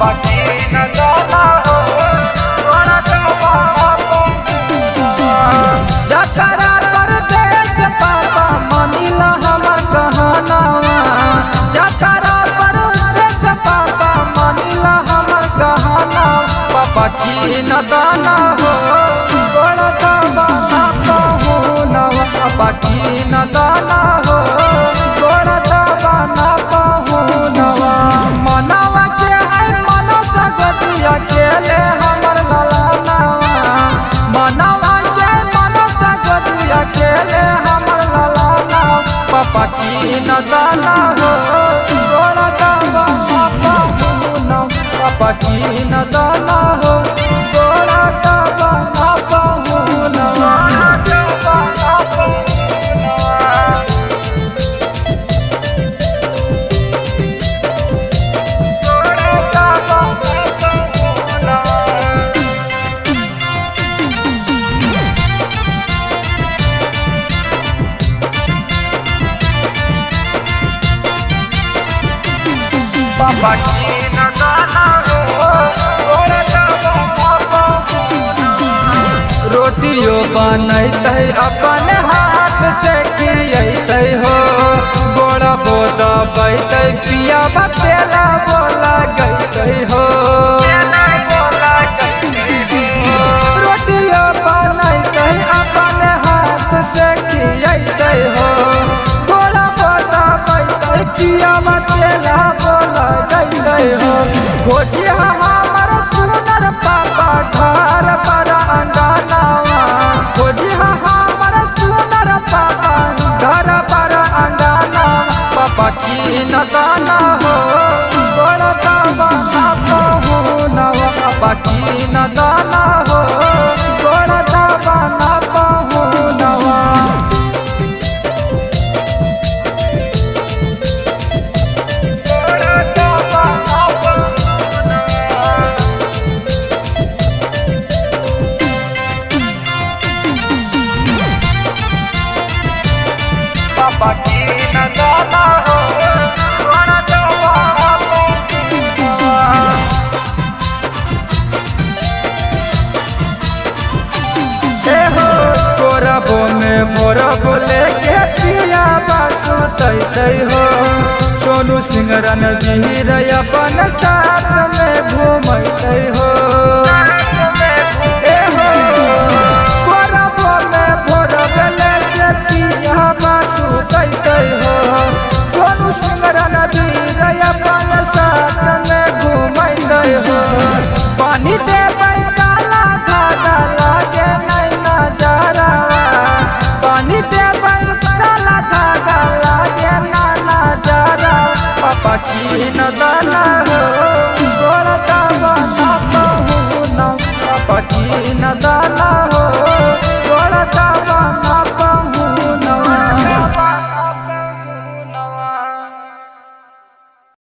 पापा की न दाना हो गोड़ दबाना पहुनवा। जकरा परदेस पापा मानिला हमर कहनावा, जकरा परदेस पापा मानिला हमर कहनावा, पापा की न दाना हो गोड़ दबाना पहुनवा, पापा की न दाना हो गोड़ दबाना पहुनवा। मनवा के है मनस गतिया केले हमर ललनावा, मनवा के मनस गतिया केले हमर ललनावा, पापा की न दाना हो गोड़ दबाना पहुनवा, पापा की न दाना हो गोड़ दबाना पहुनवा। पापा की न दाना हो गोड़ दबाना पहुनवा। रोटियो बनैतै अपन हाथ से खियैतै हो, गोड़ बोदबैतै पिया बतेला बोला गैतै हो। रोटियो बनैतै अपन हाथ से खियैतै हो, गोड़ बोदबैतै पिया बतेला बोला गैतै हो। घोटिया हमर सुनर पापा घर पर अंगनावा, खोजिहा हमर सुनर पापा घर पर अंगनावा, पापा की न दाना हो गोड़ दबाना पहुनवा, पापा की न दाना हो गोड़ दबाना पहुनवा। गोड़ दबाना पहुनवा। पापा की न दाना हो गोड़ दबाना पहुनवा। ए हो कोरबो में मोरबो लेके पिया बासु तै हो, सोनू सिंह रणवीर अपन साथ में घूमैतै हो।